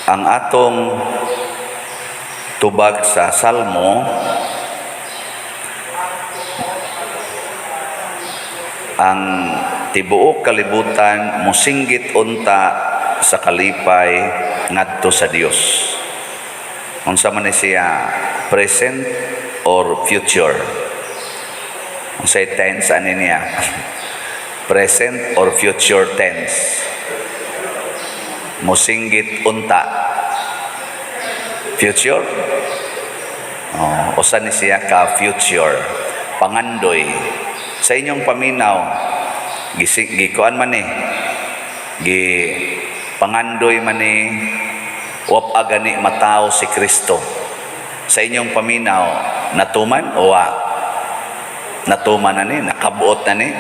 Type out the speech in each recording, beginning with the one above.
Ang atong tubag sa Salmo, ang tibuok kalibutan mosinggit unta sa kalipay ngadto sa Dios. Unsa man ni siya, present or future? Unsay tense ani niya? Present or future tense? Mosinggit unta. Future? Oh, usa ni siya ka future. Pangandoy. Sa inyong paminaw, gikuan man ni, gi pangandoy man ni, wa pa gani matawo si Kristo. Sa inyong paminaw, natuman o wa? Natuman na ni, nakabuot na ni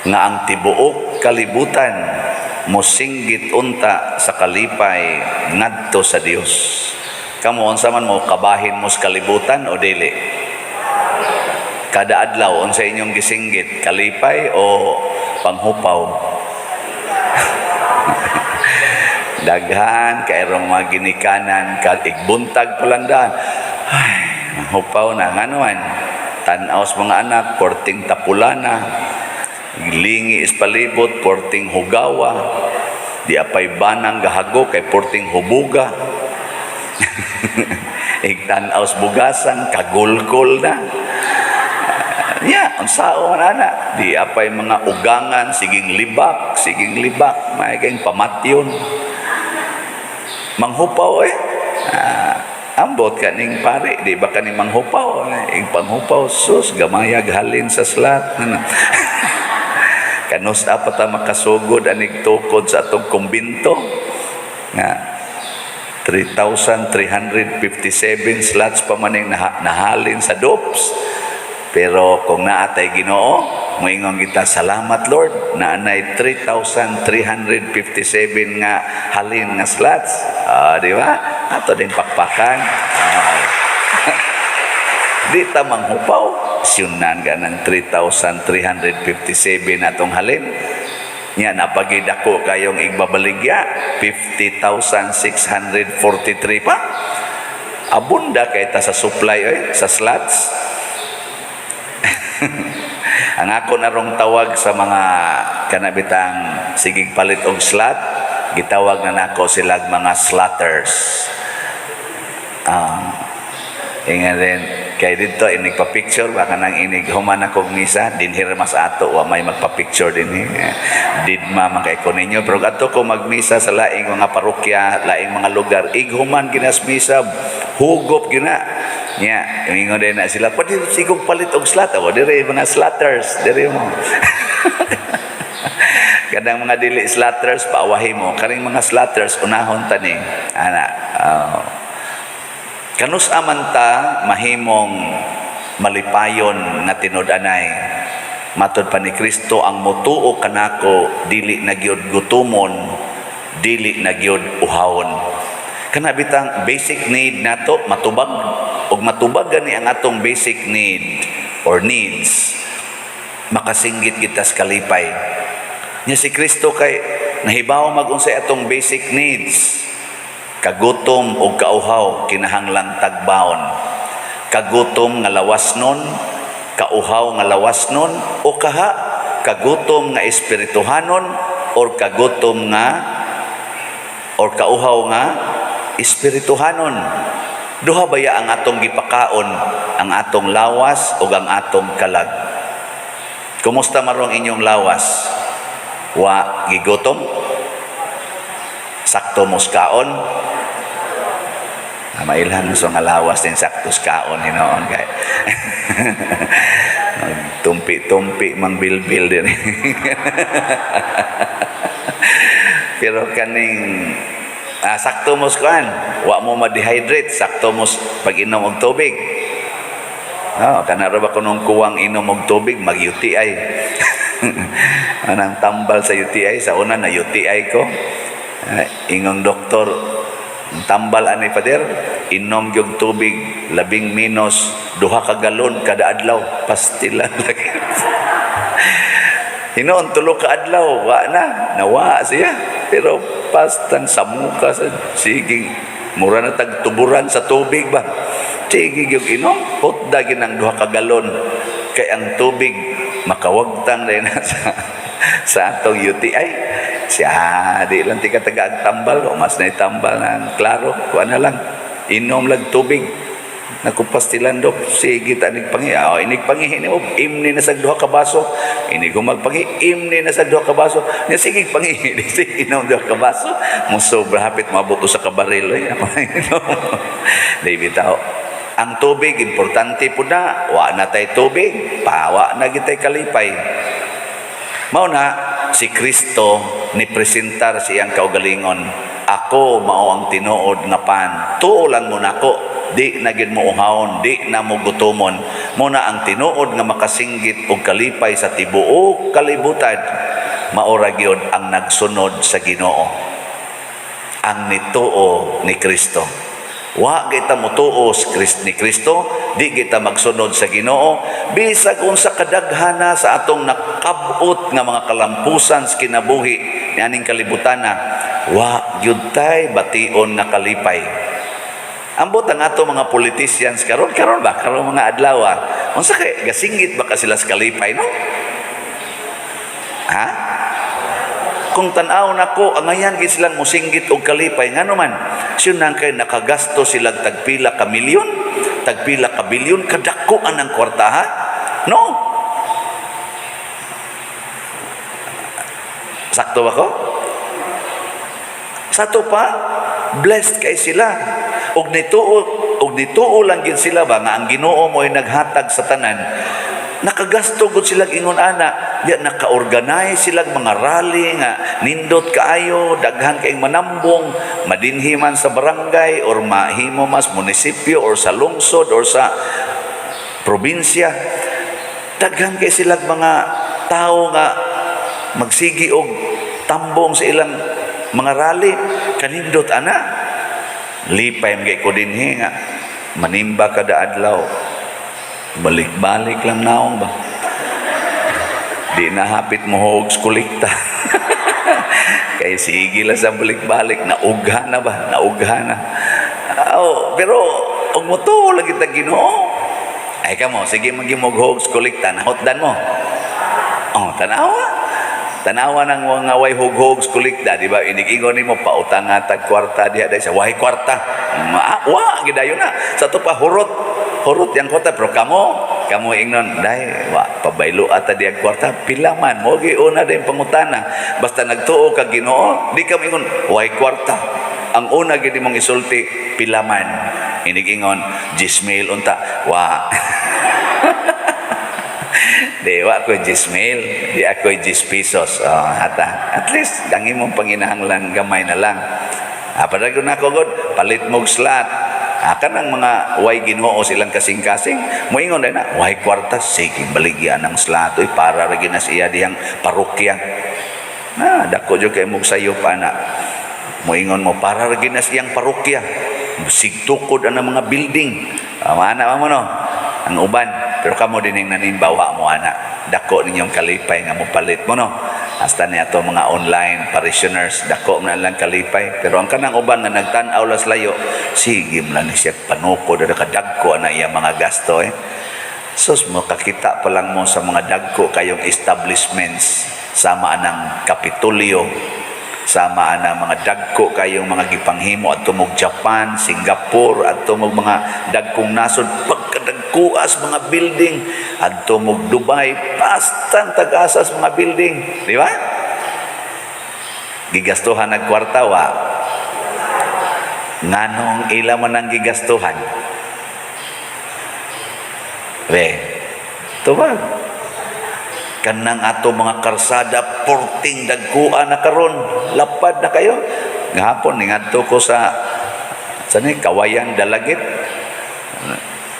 nga ang tibuok kalibutan mosinggit unta sa kalipay ngadto sa Dios. Kamo, unsa man mo, kabahin mo sa kalibutan o dili? Kada adlaw, unsa inyong gisinggit, kalipay o panghupaw? Daghan kayrong mga ginikanan kad igbuntag pa lang daan. Ay, hupaw na ngano man. Tan-aw sa mga anak, porting tapulana. Lingi is palibot, porting hugawa. Di apay banang gahago kay porting hubuga. Igtan-aw sa bugasan, kagulkol na. Ya, unsao man ana. Di apay mga ugangan, siging libak, siging libak, may kayong pamatyon. Manghupaw eh. Ah, ambot ka ning pare, di ba kaning manghupaw? Ing panghupaw, sus, gamayag halin sa slot. Ano? Kanus pa ta makasugod anig tukod sa atong kumbinto nga 3,357 slots pa man ning nahalin sa DOPS. Pero kung naatay Ginoo, moingon kita, "Salamat Lord, naanay 3,357 nga halin nga slots." Ah, di ba? Ato din pakpakan. Ah. Di ta manghupaw. Siyunan ka ng 3,357 atong halin. Nya napagidako kayong igbabaligya, 50,643 pa. Abunda kay ta sa supply eh, sa slots. Ang ako narong tawag sa mga kanabitang sigig palit og slot, gitawag na nako sila mga slotters. Ah, inga rin kay dito inig pa-picture baka nang inig human akong misa dinhi ra mas ato, wa may magpa-picture dinhi, didma man kay ko ninyo. Pero adto ko magmisa sa laing mga parokya, laing mga lugar, ighuman ginas misa, hugop gina nya. Ingon din na sila, "Pwede sigog palit og slot ako dire, mga slotters dire mo." Kadang mga dili slotters, paawahi mo. Karing mga slotters, unahon ta ni ana. Kanus aman ta mahimong malipayon nga tinud-anay? Matod pa ni Kristo, ang motuo kanako dili na gyud gutumon, dili na gyud uhawon. Kana bitang basic need nato matubag, ug matubag gani ang atong basic need or needs, makasinggit kita sa kalipay. Nya si Kristo kay nahibaw mag-unsay atong basic needs. Kagutom o kauhaw kinahanglang tagbaon. Kagutom nga lawas nun, kauhaw nga lawas nun, o kaha kagutom nga espirituhanon or kagutom nga or kauhaw nga espirituhanon. Duha baya ang atong gipakaon, ang atong lawas o ang atong kalag? Kumusta marong inyong lawas? Wa gigutom? Sakto mos kaon? Ah, mailhan mo sa nga lawas din, sakto sa kaon hinoon kay tumpi-tumpi mang bilbil din. Pero kaning sakto mo kuan, wa mo ma-dehydrate, sakto mo pag-inom og tubig. Oh, kana ra ba kunong kuwang inom og tubig, mag UTI. Anang tambal sa UTI, sa una na UTI ko. Ah, ingong doktor, "Ang tambal ani, Pader, inom gyud tubig labing minus 2 ka galon kada adlaw." Pastila lagi. Hinoon 3 ka adlaw, wa na, nawa siya. Pero pastang samuka sa sige, mura na tagtuburan sa tubig ba. Sige yung inom, hutda ginang 2 ka galon. Kay ang tubig makawagtang rin sa atong UTI. Siya, di lang tika taga ang tambal, o mas na tambal ng klaro, kuha na lang. Inom lang tubig. Nakupastilan do, sige ta inig pangi. Oh, inig pangihi nimo, imni na sa 2 ka baso. Inig humag pangi, imni na sa 2 ka baso. Nya sige pangihi, sige inom 2 ka baso. Mo sobra hapit maabot sa kabaril oy. Di bitaw. Ang tubig importante pud na, wa na tay tubig, pawa na gitay kalipay. Mao na si Kristo ni presentar sa iyang kaugalingon. "Ako mao ang tinuod nga pan. Tuo lang mo nako, di na gid mo uhawon, di na mo gutomon." Mo na ang tinuod nga makasinggit og kalipay sa tibuok kalibutan, maora gyud ang nagsunod sa Ginoo. Ang nituo ni Kristo. Wa kita motuo sa ni Kristo, di kita magsunod sa Ginoo, bisag unsa kadaghana sa atong nakab-ot nga mga kalampusan sa kinabuhi nianing kalibutana, wa gyud tay bation nga kalipay. Ambot ang ato mga politicians karon karon ba, karon mga adlaw, unsa kay gasinggit ba ka sila sa kalipay, no? Ha? Kung tan-aw nako, angayan gid silang musinggit og kalipay. Ngano man? Siyon nang kay nakagasto sila tagpila ka milyon, tagpila ka bilyon, kadako ang kwarta, ha? No? Sakto ba ko? Sa ato pa, blessed kay sila. Og nituo lang gid sila ba nga ang Ginoo mo ay naghatag sa tanan. Nakagasto gud sila ingon ana, ya naka-organize sila mga rally nga nindot kaayo, daghan kaayong manambong, madinhi man sa barangay or mahimo mas munisipyo or sa lungsod or sa probinsya. Daghan kay sila mga tao nga magsigi og tambong sa ilang mga rally, kanindot ana. Lipay man ko dinhi nga manimba kada adlaw. Balik-balik lang naong ba. Di na hapit mo hogs kolekta. Kay sige lang sa balik-balik, naugha na ba? Naugha na. Oh, pero og motuo lagi ta Ginoo. Ay kamo, sige magimog hogs kolekta, nahotdan mo. Oh, tanawa. Tanawa ng mga way hog-hogs kolekta, di ba? Inig-ingon nimo pautang nga tag kwarta diha dahil sa way kwarta. Ma, wa gidayon na. Sa to pa hurot. Hurot yang kwarta, pero kamo, kamo ingnon, "Dai, wa pabaylo ata diya kwarta, pila man mo gi una din pangutana." Basta nagtuo ka Ginoo, di ka moingon way kwarta. Ang una gid mong isulti, "Pila man?" Inigingon, "10,000 unta." "Wa. Di wa ko 10,000, di ako 10 pesos." Oh, hata. At least ang imong panginahanglan gamay na lang. Ah, padayon na ako god, palit mog slot. Ah, kanang mga way Ginoo silang kasing-kasing, moingon na, "Way kwarta, sige baligyan ng slot oy, para ra gina siya dihang parokya." Na, dako jud kay mog sayop ana. Moingon mo, "Para ra gina siyang parokya. Sigtukod ang mga building." Ah, maana mo no? Ang uban. Pero kamo din yung nanimbawa mo ana. Dako ninyong kalipay nga mo palit mo, no. Hasta ni ato mga online parishioners, dako na lang kalipay. Pero ang kanang uban nga nagtan-aw las layo, sige mo lang ni siya panukod na kadagko na iya mga gasto eh. Sus, makakita pa lang mo sa mga dagko kayong establishments sama anang Kapitolyo, sama ana mga dagko kayong mga gipanghimo at tumog Japan, Singapore, at tumog mga dagkong nasod, pagkadagkuas mga building at tumog Dubai, pastang tag-asas mga building, di ba? Gigastuhan nag kwarta, wa? Nganong ila man ang gigastuhan? Re, tubag. Kanang ato mga karsada porting dagkuan na karon, lapad na kayo. Gahapon ningadto ko sa ni Kawayan Dalagit.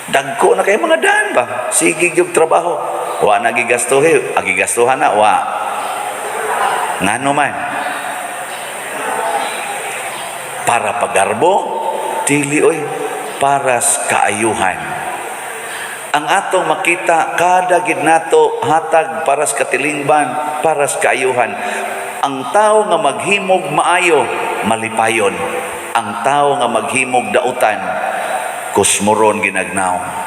Dagko na kayo mga daan ba? Sige gyud trabaho. Wa na gigastuhi, agigastuhan na, wa? Ngano man? Para pagarbo, dili oy, para sa kaayuhan. Ang atong makita kada gid nato hatag para sa katilingban, para sa kaayuhan. Ang tao nga maghimog maayo, malipayon. Ang tao nga maghimog dautan, kusmuron ginagnaw.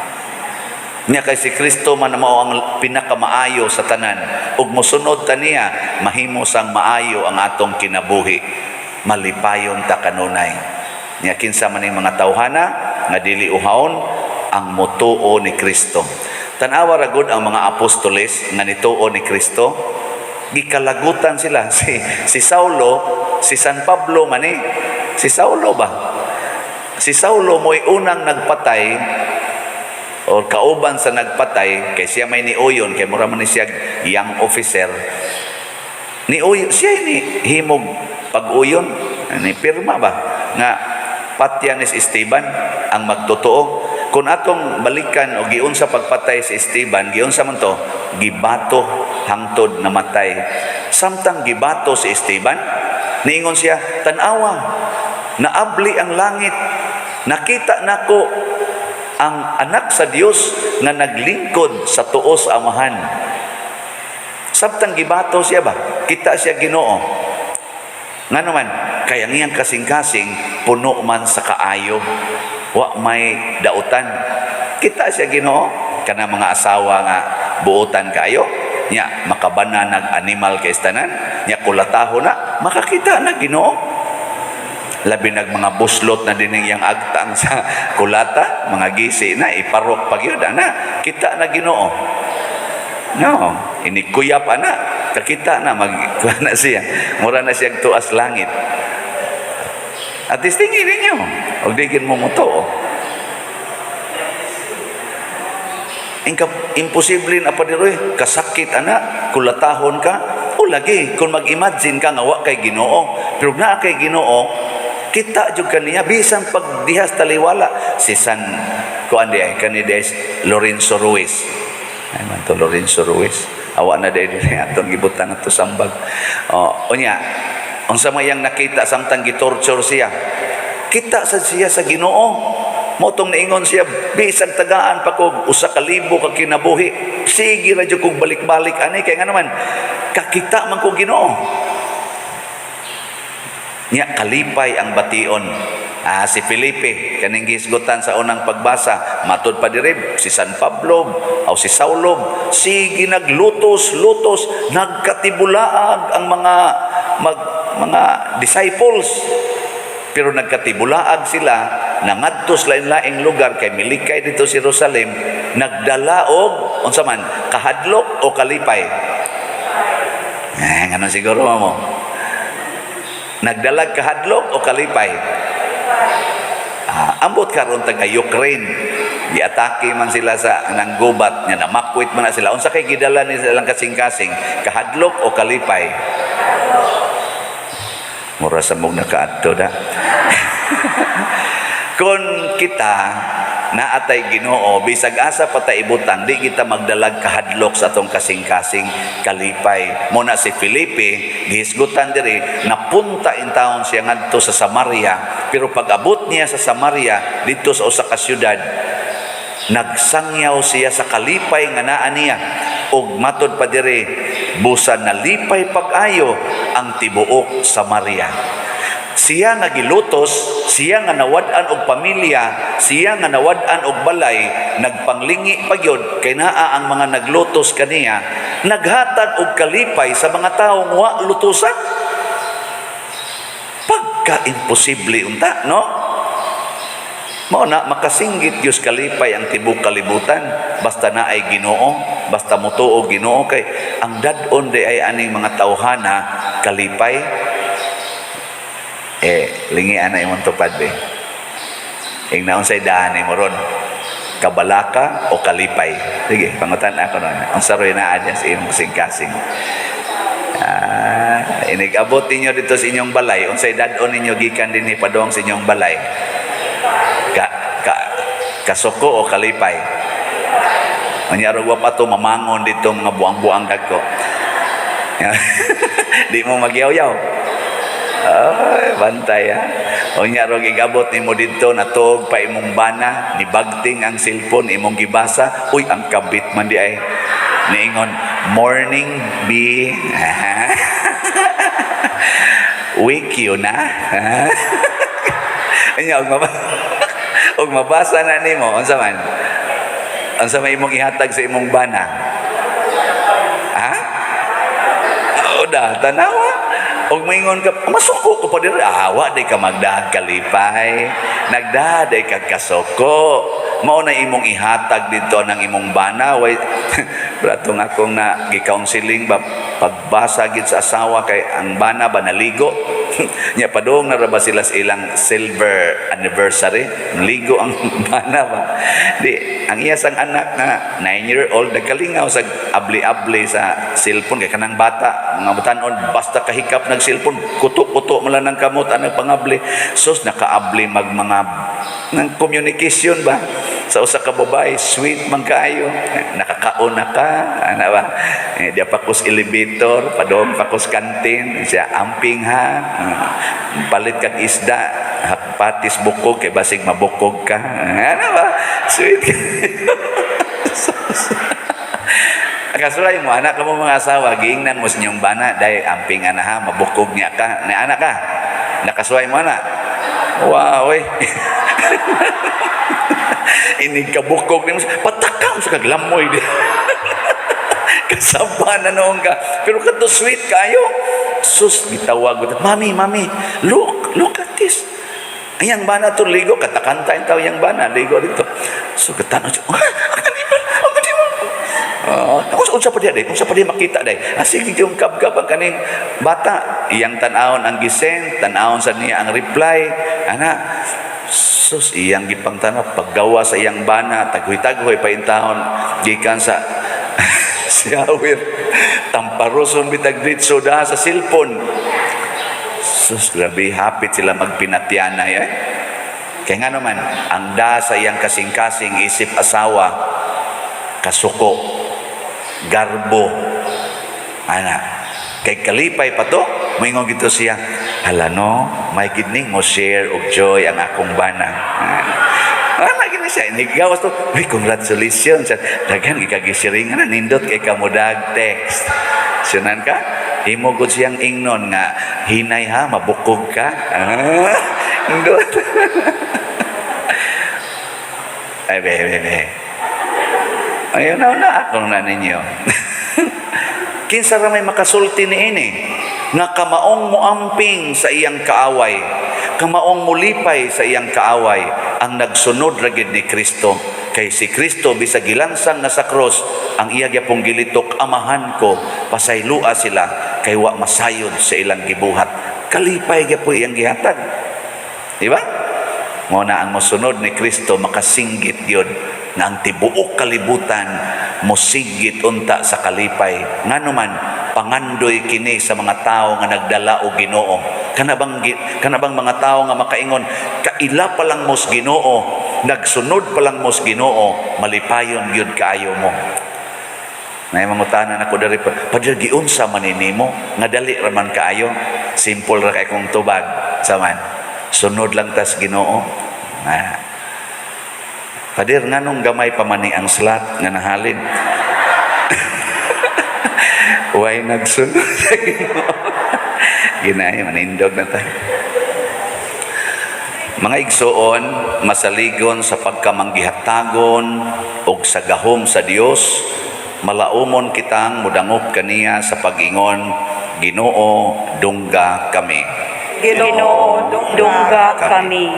Nya kay si Kristo man mao ang pinakamaayo sa tanan. Ug mosunod ta niya, mahimo sang maayo ang atong kinabuhi. Malipayon ta kanunay. Nya kinsa man ning mga tawhana nga dili uhawon? Ang motuo ni Kristo. Tan-awa ra gud ang mga apostoles nga nituo ni Kristo. Gikalagutan sila, si Saulo, si San Pablo man eh. Si Saulo ba? Si Saulo mo'y unang nagpatay or kauban sa nagpatay kay siya may niuyon, kay mura man ni siya young officer. Niuyon siya, ni himog pag-uyon, ni pirma ba nga patya ni si Esteban ang magtotoo. Kung atong balikan o giunsa pagpatay si Esteban, giunsa man to? Gibato hangtod namatay. Samtang gibato si Esteban, niingon siya, "Tan-awa, naabli ang langit, nakita nako ang Anak sa Dios nga naglingkod sa tuo sa Amahan." Samtang gibato siya ba, kita siya Ginoo. Ngano man? Kaya ngiyang kasing-kasing puno man sa kaayo. Wa may dautan. Kita siya Ginoo. Kana mga asawa nga buotan kayo, nya makabana nag animal kay tanan, nya kulataho na, makakita na Ginoo. Labi nag mga buslot na din iyang agtang sa kulata, mga gisi na, iparok pag yun, ana, kita na Ginoo. No, inikuyap ana, kakita na, mag, kuha na siya. Mura na siya tuas langit. At least tingin ninyo, og di mo mutuo. Imposible na pa diroy, kasakit ana, kulatahon ka, o lagi, kung mag-imagine ka nga wa kay Ginoo, pero naa kay Ginoo, kita jud kaniya bisan pag dihas taliwala. Si San kuan di ay kani des Lorenzo Ruiz. Ay man to Lorenzo Ruiz. Awa na dai diri atong gibutang ato sambag. Oh, unya unsa may iyang nakita samtang gitorture siya? Kita sa siya sa Ginoo. Mao tong niingon siya, "Bisag tagaan pa kog 1,000 ka kinabuhi, sige ra jud kog balik-balik ani, kay nga naman kakita man ko Ginoo." Nya kalipay ang bation. Ah, si Felipe, kaning gisgutan sa unang pagbasa, matud pa diri si San Pablo o si Saulo, sige naglutos, lutos, nagkatibulaag ang mga disciples. Pero nagkatibulaag sila, nangadto sa lain-laing lugar kay milikay dito sa Jerusalem, nagdala og unsa man, kahadlok o kalipay? Eh, ngano siguro mo? Nagdalag kahadlok o kalipay? Ah, ambot karon taga Ukraine. Giatake man sila sa nang gubat nga namakwit man na sila. Unsa kay gidala ni silang kasing-kasing? Kahadlok o kalipay? Mura sa mong nakaadto da. Kung kita naatay Ginoo, bisag asa pa ta ibutang, di kita magdalag kahadlok sa atong kasing-kasing, kalipay. Muna si Felipe, gihisgutan diri, napunta in town siya ngadto sa Samaria, pero pag abot niya sa Samaria, dito sa usa ka syudad, nagsangyaw siya sa kalipay nga naa niya. Ug matod pa diri, busa nalipay pag-ayo ang tibuok Samaria. Siya nga gilutos, siya nga nawad-an og pamilya, siya nga nawad-an og balay, nagpanglingi pa gyud kay naa ang mga naglutos kaniya, naghatag og kalipay sa mga tawo nga wa lutusan. Pagka imposible unta, no? Mao na makasinggit Dios kalipay ang tibok kalibutan basta naay Ginoo, basta motuo Ginoo, kay ang dad-on di ay aning mga tawhana kalipay. Eh, lingian na imong tupad be. Ing naunsay daan mo ron? Kabalaka o kalipay? Sige, pangutan ako na. Unsa roy naa diyan sa imong kasing-kasing? Ah, inig-abot ninyo dito sa inyong balay, unsay dad-on ninyo gikan dinhi padung sa inyong balay? Ka, ka, kasuko o kalipay? Unya wa pa to mamangon dito mga buang-buang dagko. Di mo magyaw-yaw. Ay, bantay ha. Unya ro gigabot nimo didto, natuog pa imong bana, nibagting ang cellphone, imong gibasa, "Uy, ang kabit man diay." Niingon, "Morning, B. Wake you na." Unya og mabasa na nimo, unsa man? Unsa may imong ihatag sa imong bana? Ha? O da, tanawa. Og maingon ka, "Masuko ko pa diri." Awa, di ka magdahag kalipay. Nagdaday ka kasuko. Mao na imong ihatag dito ng imong bana. Way, pratong akong na gi-counseling ba, pagbasa gid sa asawa kay ang bana ba naligo. Nya padung na ra ba sila sa ilang silver anniversary. Ligo ang bana ba. Di ang iya sang anak nga 9-year-old nagkalingaw sa abli-abli sa cellphone kay kanang bata, mga batanon, basta kahikap nag cellphone, kuto-kuto man lang ng kamot anang pangabli. Sus, nakaabli mag mga ng communication ba sa usa ka babae, sweet man kaayo. "Nakakaon na ka?" ana ba. Eh, "Di pa kus elevator, padong pa kus kantin." Siya, "Amping ha. Palit kag isda, patis bukog kay basig mabukog ka," ana ba. Sweet. Kasuray mo, anak ka mo mga asawa, giingnan mo sa inyong bana, "Dahil amping ana ha, mabukog niya ka." Na anak ka, nakasuway mo ana. Wow, oy. Inig kabukog nimo, patakam sa kaglamoy di. Kasaba na noon ka. Pero kato sweet kayo. Sus, gitawag ko, "Mami, mami, look, look at this." Ayang bana to ligo, katakanta yung tao yung bana, ligo dito. So, katanaw siya, "Ah, ang animal, ang animal." Uh, unsa pa diya day? Unsa pa diya makita day? Ah, sige, yung kabkab ang kaning bata. Iyang tan-awon ang gisend, tan-awon sa niya ang reply. Ana, sus, iyang gipangtanaw, paggawa sa iyang bana, taghoy-taghoy pa intahon, gikan sa shower, tamparoson bitag ditso da sa cellphone. Sus, grabe, hapit sila magpinatyanay eh. Kaya nga naman, ang da sa iyang kasing-kasing isip asawa, kasuko, garbo, ana, kay kalipay pa to, moingon gito siya, "Hala no, may gidning mo share og joy ang akong bana." Ana gini siya, inigawas to, "Uy, congratulations." Daghan gikagisiringan na, nindot kay kamudag text. Sunan ka? Imo gud siyang ingnon nga, "Hinay ha, mabukog ka." Ah, nindot. Ay, be, be, be. Ayun na, na, ako na ninyo. Kinsa ra may makasulti niini nga kamaong moamping sa iyang kaaway, kamaong molipay sa iyang kaaway, ang nagsunod ra gid ni Kristo. Kay si Kristo, bisag gilansang na sa cross, ang iya gyapong gilitok, "Amahan ko, pasaylua sila kay wa masayod sa ilang gibuhat." Kalipay gyapon iyang gihatag. Di ba? Mo na ang mosunod ni Kristo makasinggit yun nga ang tibuok kalibutan mosinggit unta sa kalipay. Ngano man, pangandoy kini sa mga tao nga nagdala og Ginoo. Kana bang mga tao nga makaingon, kaila pa lang mos Ginoo, nagsunod pa lang mos Ginoo, malipayon gyud kaayo mo. Nay mangutana nako diri pa, "Padre, giunsa man nimo nga dali ra man kaayo?" Simple ra kay kong tubag saman. Sunod lang tas Ginoo. Ah. "Pader, nganong gamay pa man ni ang slot nga nahalin?" Way nagsunod sa Ginoo. Ginay, manindog na tayo. Mga igsoon, masaligon sa pagkamanggihatagon og sa gahom sa Dios, malaumon kitang mudangop kaniya sa pag-ingon, "Ginoo, dungga kami." Ginoo, dungga kami.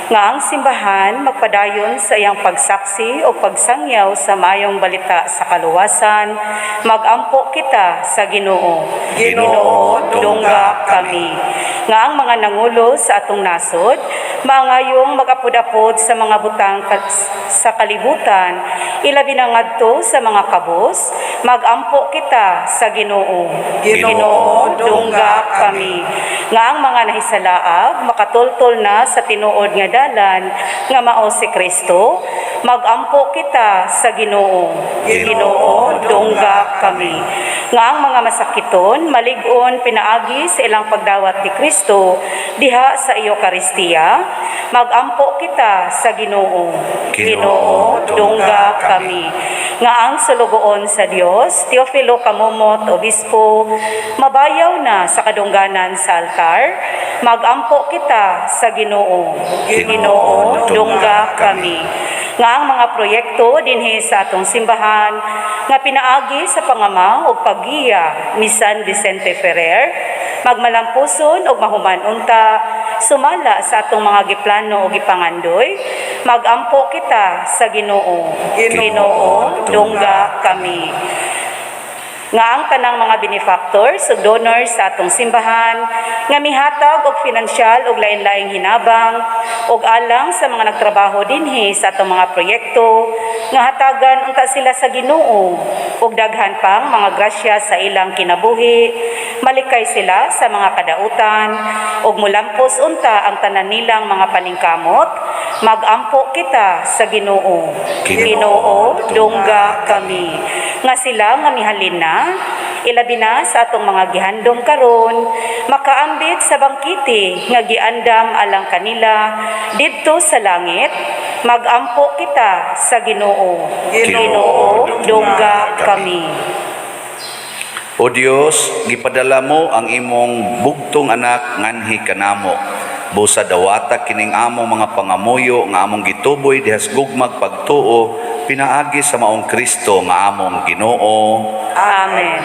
Nga ang simbahan magpadayon sa iyang pagsaksi o pagsangyaw sa maayong balita sa kaluwasan, magampo kita sa Ginoo. Ginoo, dungga kami. Nga ang mga nangulo sa atong nasod, maangayong magapod-apod sa mga butang sa kalibutan, ilabi na ngadto sa mga kabos, magampo kita sa Ginoo. Ginoo, dungga kami. Nga ang mga nahisalaag makatultol na sa tinuod nga dalan nga mao si Kristo, magampo kita sa Ginoo. Ginoo, dungga kami. Nga ang mga masakiton malig-on pinaagi sa ilang pagdawat ni Kristo diha sa Eukaristiya, magampo kita sa Ginoo. Ginoo, dungga kami. Nga ang sulugoon sa Dios, Teofilo Camomot, Obispo, mabayaw na sa kadungganan sa altar, magampo kita sa Ginoo. Ginoo, dungga kami. Nga ang mga proyekto dinhi sa atong simbahan nga pinaagi sa pangama ug paggiya ni San Vicente Ferrer magmalampuson ug mahuman unta sumala sa atong mga giplano ug gipangandoy, magampo kita sa Ginoo. Ginoo, dungga kami. Nga ang tanang mga benefactors ug donors sa atong simbahan nga mihatag og finansyal ug lain-laing hinabang ug alang sa mga nagtrabaho dinhi sa atong mga proyekto, nga hatagan unta sila sa Ginoo ug daghan pang mga grasya sa ilang kinabuhi, malikay sila sa mga kadautan ug mulampos unta ang tanan nilang mga paningkamot, magampo kita sa Ginoo. Ginoo, dungga kami. Nga sila nga mihalin na, ilabi na sa atong mga gihandom karon, makaambit sa bangkete nga giandam alang kanila didto sa langit, magampo kita sa Ginoo. Ginoo, dungga kami. O Dios, gipadala mo ang imong bugtong anak nganhi kanamo. Busa dawata kining among mga pangamuyo nga among gituboy dihas gugmag pagtuo pinaagi sa maong Kristo nga among Ginoo. Amen.